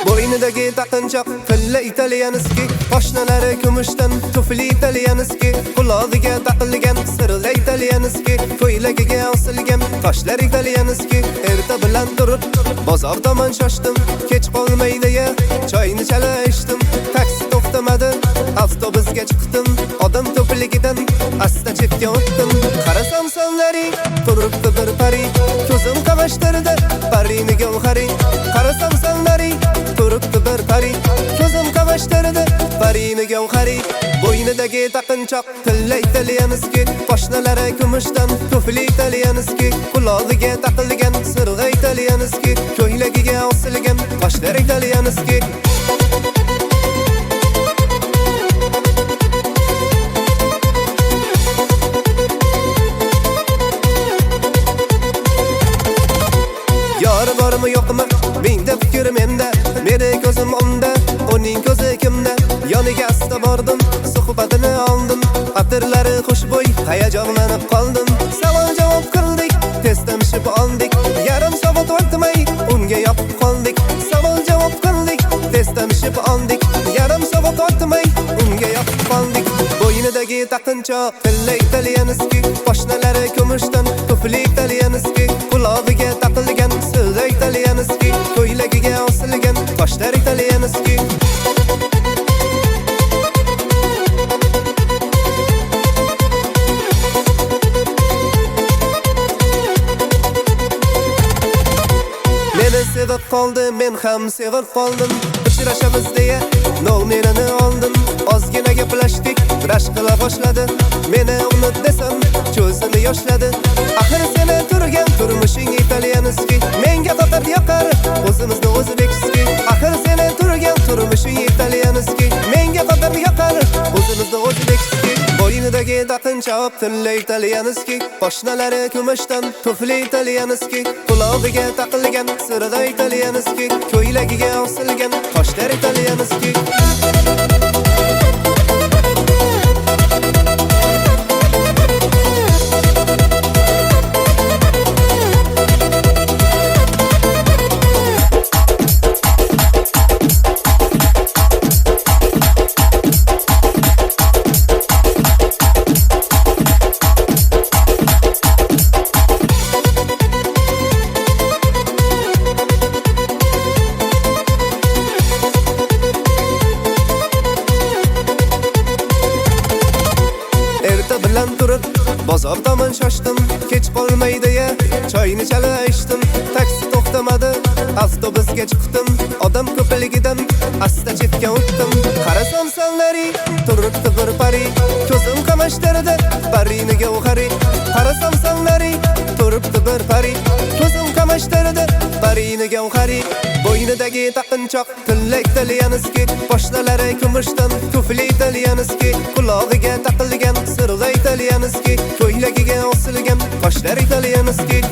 Bo'ynidagi taqinchoq tilla italyanskiy, poshnalari kumushdan tufli italyanskiy, qulog'iga taqilgan sirli italyanskiy, ko'ylagiga osilgan toshlar italyanskiy. Erta bilan turib bozor tomon shoshdim, kech qolmay deya choyni chala ichdim. Taksi to'xtamadi, avtobusga chiqdim, odam ko'pligidan asta chetga o'tdim. Qarasam sonlari turibdi bir pari, ko'zim qamashtirdi parini gavhari. Qarasam sonlari turibdi bir pari, ko'zim qamashtirdi parini gavhari. Bo'ynidagi taqinchoq tilla italyanskiy, poshnalari kumushdan tufli italyanskiy, qulog'iga taqilgan sirg'a italyanskiy, ko'ylagiga osilgan toshlar italyanskiy. Yori bormi yo'qmi mingta fikr menda, meni ko'zim unda, uning ko'zi kimda? Yoniga asta bordim, suhbatini oldim, atirlari xushbo'y, hayajonlanib qoldim. Savol javob qildik, tez tanishib oldik, yarim soat o'tmay unga yoqib qoldik. Savol javob qildik, tez tanishib oldik, yarim soat o'tmay unga yoqib qoldik. Bo'ynidagi taqinchoq tilla italyanskiy, poshnalari kumushdan tufli italyanskiy, qulog'iga taqilgan sirli italyanskiy, ko'ylagiga osilgan toshlar italyanskiy. Meni sevib qoldi, men ham sevib qoldim, uchrashamiz deya nomerini oldim. Ozgina gaplashdik, rashk qila boshladi, meni unut desam ko'zini yoshladi. Axir seni turgan turmushing italyanskiy, menga faqat yoqar o'zimizni o'zbekskiy. Axir seni turgan turmushing italyanskiy, menga faqat yoqar o'zimizni o'zbekskiy. Bo'ynidagi taqinchoq tilla italyanskiy, poshnalari kumushdan tufli italyanskiy, qulog'iga taqilgan sirg'a italyanskiy, ko'ylagiga osilgan toshlar italyanskiy. Erta bilan turib bozor tomon shoshdim, kech qolmay deya choyni chala ichdim. Taksi to'xtamadi, avtobusga chiqdim, odam ko'pligidan asta chetga o'tdim. Qarasam sonlari turibdi bir pari, ko'zim qamashtirdi parini gavhari. Qarasam sonlari turibdi bir pari, ko'zim qamashtirdi parini gavhari. Bo'ynidagi taqinchoq tilla italyanskiy, poshnalari kumushdan tufli italyanskiy, qulog'iga taqilgan sirg'a italyanskiy, ko'ylagiga osilgan toshlar italyanskiy.